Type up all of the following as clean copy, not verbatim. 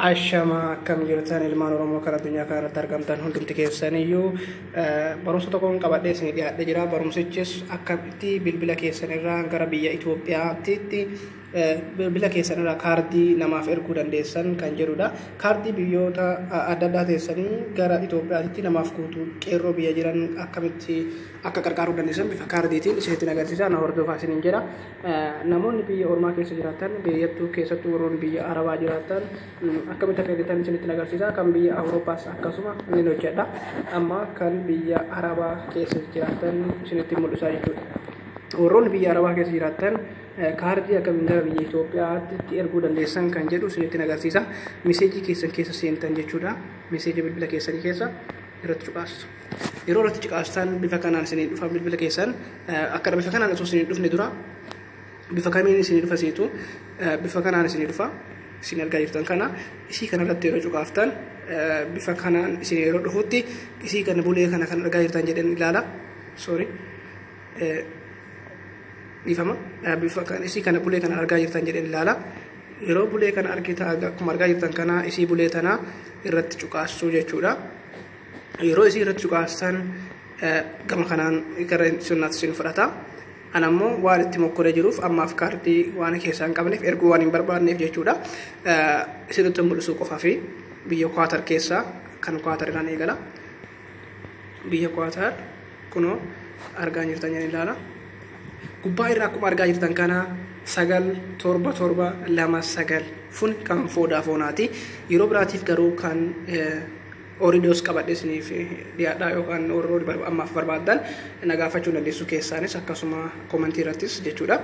Ashama, akkam jirtan ilmaan Oromoo kan addunyaa kana irratti argamtan hundumti keessaniyyuu? Barumsa tokkoon qabadhee isinii dhiyaadhee jira. Barumsichis akkamitti bilbila keessan irraa gara biyya Itoophiyaatti bilbila keessan irraa kaardii namaaf erguu dandeessan kan jedhudha. Kaardii biyyoota adda addaa teessanii gara Itoophiyaatti namaaf guutuu, qeerroo biyya jiran akkamitti akka qarqaaruu dandeessan bifa kaardiitiin isinitti agarsiisa. Na hordofaa isiniin jedha. Namoonni biyya ormaa keessa jiraatan, biyyattuu keessattuu warroonni biyya Arabaa jiraatan akkamitti akka ergitan isinitti agarsiisa. Kan biyya Awurooppaas akkasuma ni hojjedha. Amma kan biyya Arabaa keessa jiraatan isinitti mul'isaa jechuudha. Warroonni biyya Arabaa keessa jiraatan kaardii akkamiin gara biyya Itoophiyaatti erguu dandeessan kan jedhu isinitti agarsiisa. Message keessan keessa seentan jechuudha. Message bilbila keessanii keessa irratti cuqaastu. Yeroo irratti cuqaastan bifa kanaan isinii dhufa bilbila keessan. Akka bifa kanaan osoo isinii dhufne dura bifa kamiin isinii dhufa seetu? Bifa kanaan isinii dhufa. Isin argaa jirtan kana, isii kanarratti yeroo cuqaaftan bifa kanaan isin yeroo dhufutti, isii kana bulee kana kan argaa jirtan jedhan ilaala. Sorry, dhiifama. Bifa kan isii kana bulee kana argaa jirtan jedhan ilaala. Yeroo bulee kana argita, akkuma argaa jirtan kana, isii bulee tana irratti cuqaastuu jechuudha. Yeroo isii irratti cuqaastan gama kanaan gara sunnaatti isin fudhata. Ana ammoo waan itti mokkoree jiruuf, ammaaf kaardii waan keessaa hin qabneef, erguu waan hin barbaanneef jechuudha. Isinitti mul'isuu qofaa fi biyya Kwaatar keessaa kan Kwaatar irraan eegala. Biyya Kwaatar kunoo argaa jirtan jedhan ilaala. Gubbaa irraa akkuma argaa jirtan kana 97729 fun kan Vodafone-aati. Yeroo biraatiif garuu kan Ooreedoos qabadhe isiniif dhiyaadhaa, yookaan warroonni ammaaf barbaaddan na gaafachuu dandeessu keessaanis, akkasuma comment irrattis jechuudha.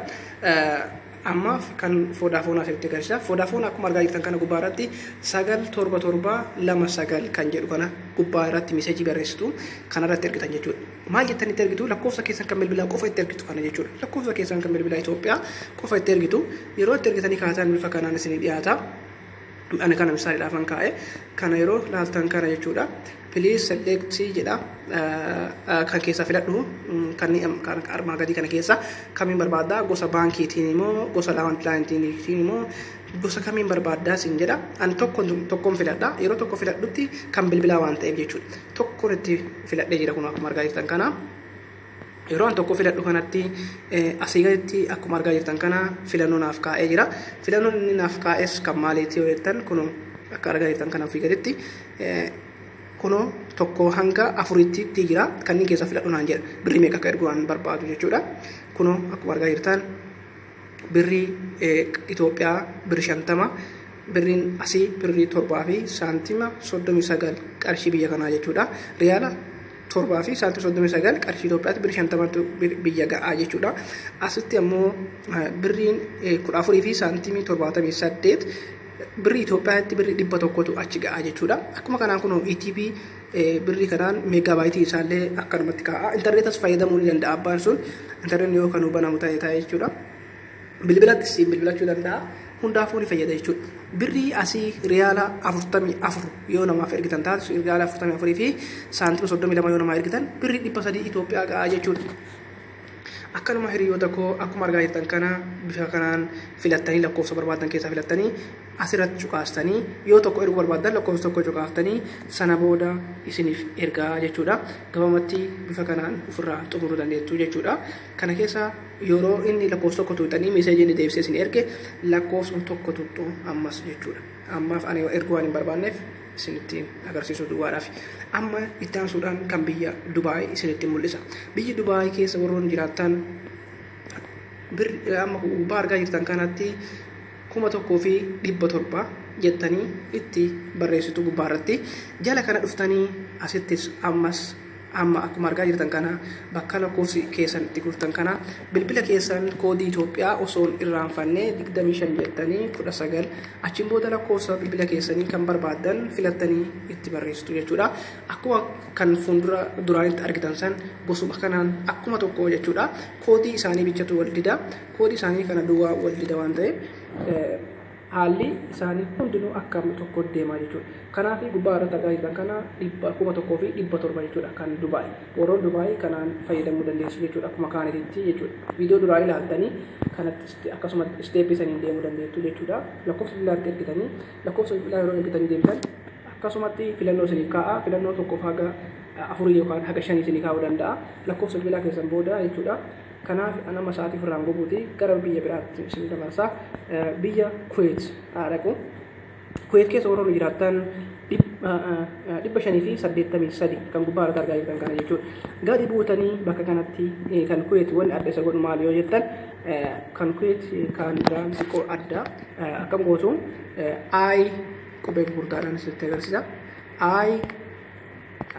Ammaaf kan Vodafone asirratti agarsiisa. Vodafone akkuma argaa jirtan kana gubbaa irratti 97729 kan jedhu kana gubbaa irratti message barreessitu kanarratti ergitan jechuudha. Maal jettanii itti ergitu? Lakkoofsa keessan kan bilbilaa qofa itti ergitu kana jechuudha. Lakkoofsa keessan kan bilbilaa Itoophiyaa qofa itti ergitu. Yeroo itti ergitanii kaatan bifa kanaan isinii dhiyaata. Ani kana misaaliidhaafan kaa'e. Kana yeroo laaltan kana jechuudha. "Please select" jedha. Kan keessaa filadhu, kan armaan gadii kana keessa kamiin barbaaddaa? Gosa baankiitiin immoo, gosa landline-iitiin immoo, gosa kamiin barbaaddaa siin jedha. Ani tokko tokkoon filadha. Yeroo tokko filadhutti kan bilbilaa waan ta'eef jechuudha. Tokkoon itti filadhee jira kun akkuma argaa jirtan kana. Yeroo an tokko filadhu kanatti asii gaditti akkuma argaa jirtan kana filannoo naaf kaa'ee jira. Filannoon inni naaf kaa'es kan maaliiti yoo jettan, kun akka argaa jirtan kana ofii gaditti kunoo tokko hanga afuritti jira. Kanneen keessaa filadhu naan jedha. Birrii meeqa akka ergu waan barbaadu jechuudha. Kunoo akkuma argaa jirtan birrii Itoophiyaa birrii 50, birriin asii birrii 7 fi saantima 39 qarshii biyya kanaa jechuudha. Riyaala 7 fi saantima 39 qarshii Itoophiyaatti birrii 50tu biyya ga'aa jechuudha. Asitti ammoo birriin 14 fi saantimii 78 birrii Itoophiyaatti birrii 100tu achi ga'aa jechuudha. Akkuma kanaan kun ETB birrii kanaan megabyte isaallee akkanumatti kaa'a. Intarneetas fayyadamuu ni danda'a abbaan sun, intarneetni yoo kan banamu ta'e ta'e jechuudha. Bilbilatti siin bilbilachuu danda'a. Hundaafuu ni fayyada jechuudha. Birrii asii riyaala 44 yoo namaaf ergitan taate, riyaala 44 fi saantima 32 yoo namaaf ergitan, birrii 300 Itoophiyaa ga'a jechuudha. Akkanuma hiriyoota koo, akkuma argaa jirtan kana bifa kanaan filattanii, lakkoofsa barbaadan keessaa filattanii, asirratti cuqaastanii, yoo tokko erguu barbaaddan lakkoofsa tokko cuqaaftanii, sana booda isiniif ergaa jechuudha. Gabamatti bifa kanaan ofirraa xumuruu dandeettu jechuudha. Kana keessa yeroo inni lakkoofsa tokko tuuxanii message inni deebisee isin erge lakkoofsuma tokko tuqxu ammas jechuudha. Ammaaf ani erguu waan hin barbaanneef isinitti agarsiisuu duwwaadhaaf. Amma itti aansuudhaan kan biyya Dubaay isinitti mul'isa. Biyya Dubaay keessa warroonni jiraattan amma gubbaa argaa jirtan kanatti 1700 jettanii itti barreessitu gubbaa irratti. Jala kana dhuftanii asittis ammas amma akkuma argaa jirtan kana bakka lakkoofsi keessan itti guurtan kana bilbila keessan koodii Itoophiyaa osoo hin irraanfanne 25 jettanii 19, achiin booda lakkoofsa bilbila keessanii kan barbaaddan filattanii itti barreessitu jechuudha. Akkuma kan fuuldura duraanitti argitan san gosuma kanaan akkuma tokko jechuudha. Koodii isaanii bichatu wal dida. Koodii isaanii kana duwwaa wal dida waan ta'eef Haalli isaanii hundinuu akkam tokko deemaa jechuudha. Kanaaf gubbaa irratti argaa jirtan kana 1700 jechuudha kan Dubaay. Warroon Dubaay kanaan fayyadamuu dandeessu jechuudha akkuma kaanitti jechuudha. Viidiyoo duraa ilaaltanii kanatti akkasuma step saniin deemuu dandeettu jechuudha. Lakkoofsa bilbilaatti ergitanii, lakkoofsa bilbilaa yeroo ergitanii deemtan akkasumatti filannoo isiniif kaa'a. Filannoo tokkoof haga afurii yookaan haga shanii isinii kaa'uu danda'a. Lakkoofsa bilbilaa keessan booda jechuudha. Kanaaf nama sa'aatii ofirraan gubuuti gara biyya biraatti isin dabarsa. Biyya Kuweet haa dhaqu. Kuweet keessa warroonni jiraattan 583 kan gubbaa irratti argaa jirtan kana jechuudha. Gadi buutanii bakka kanatti kan Kuweet wanni adda isa godhu maali yoo jettan, kan Kuweet kan biraan xiqqoo adda. Akkam gootu? I qubee gurguddaadhaan isinitti agarsiisa. I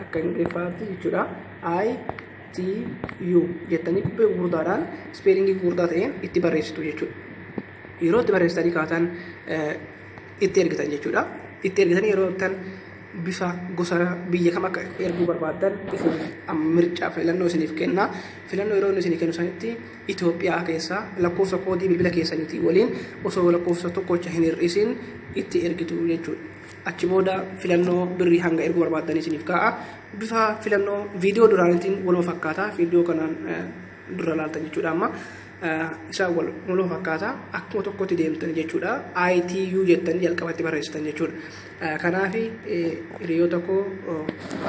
akka Ingiliffaatti jechuudha. I T U jettanii qubee gurguddaadhaan, spelling gurguddaa ta'een itti barreessitu jechuudha. Yeroo itti barreessitanii kaatan itti ergitan jechuudha. Itti ergitanii yeroo ergitan bifa gosa biyya kam akka erguu barbaaddan isiniif mircaa filannoo isiniif kenna. Filannoo yeroo inni isinii kennu sanitti Itoophiyaa keessaa lakkoofsa koodii bilbila keessaniitii waliin osoo lakkoofsa tokkocha hin hir'isin itti ergitu jechuudha. Achi booda filannoo birrii hanga erguu barbaaddan isiniif kaa'a. Bifa filannoo viidiyoo duraaniitiin waluma fakkaata. Viidiyoo kanaan dura ilaaltan jechuudha amma. Isaa waluma fakkaata. Akkuma tokkotti deemtan jechuudha. ITU jettanii jalqabatti barreessitan jechuudha. Kanaaf hiriyoota koo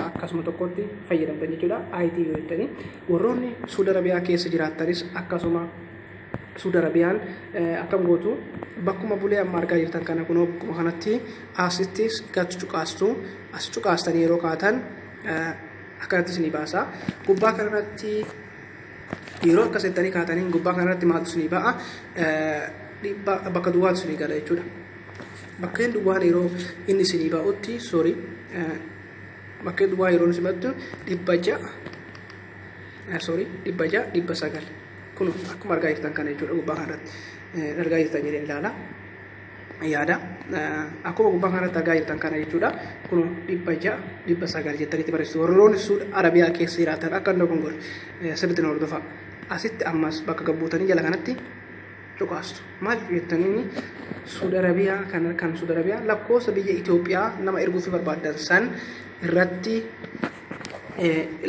akkasuma tokkotti fayyadamtan jechuudha. ITU jettanii warroonni Suudi Arabiyaa keessa jiraattanis akkasuma Suudi Arabiyaan akkam gootu? Bakkuma bulee amma argaa jirtan kana kunoo bakkuma kanatti asittis gad cuqaastu. As cuqaastanii yeroo kaatan akkanatti isinii baasa. Gubbaa kanarratti yeroo akkas jettanii kaatanii gubbaa kanarratti maaltu isinii ba'a? Dhibba bakka duwwaatu isinii gala jechuudha. Bakkeen duwwaan yeroo inni isinii ba'utti, sorry, bakkeen duwwaa yeroo inni isinii ba'utti 600, sorry, 600 900 kun akkuma argaa jirtan kana jechuudha. Gubbaa kanarratti argaa jirtan jedheen ilaala. Yaada akkuma gubbaa kanarratti argaa jirtan kana jechuudha. Kun 600 900 jettanitti barreessitu. Warroonni Suud Arabiyaa keessa jiraatan akka hin dogongorre sirriitti nu hordofa. Asitti ammas bakka gabbuutanii jala kanatti cuqaastu. Maal jettaniini? Suud Arabiyaa kan kan Suud Arabiyaa lakkoofsa biyya Itoophiyaa nama erguuf barbaaddan san irratti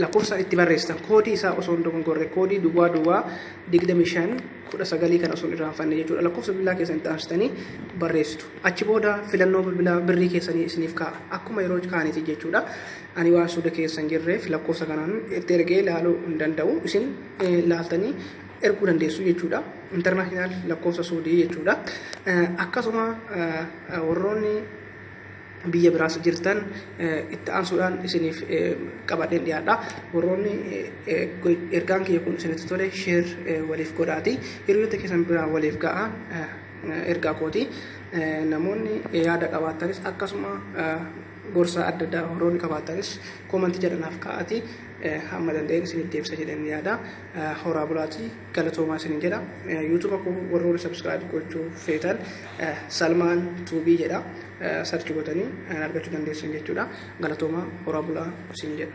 lakkoofsa itti barreessitan, koodii isaa osoo hin dogongorre, koodii 002519 kana osoo hin irraanfanne jechuudha. Lakkoofsa bilbilaa keessan itti aansitanii barreessitu. Achi booda filannoo bilbilaa birrii keessanii isiniif kaa'a. Akkuma yeroo kaaniiti jechuudha. Ani waan suuda keessa hin jirreef lakkoofsa kanaan itti ergee ilaaluu hin danda'u. Isin laaltanii erguu dandeessu jechuudha. International lakkoofsa suudii jechuudha. Akkasuma warroonni biyya biraas jirtan itti aansuudhaan isiniif qabadheen dhiyaadha. Warroonni ergaan kiyya kun isinitti tole share waliif godhaati. Hiriyoota keessan biraa waliif ga'a ergaa kooti. Namoonni yaada qabaattanis akkasuma gorsa adda addaa warroonni qabaattanis comment jedhanaaf kaa'ati, hamma danda'een isiniif deebisa jedheen yaada. Horaa bulaatii, galatoomaa isiniin jedha. YouTube koo warroonni subscribe gochuu feetan Salmaan Tuubii jedha. Search gootanii argachuu dandeessan jechuudha. Galatoomaa, horaa bulaa isiniin jedha.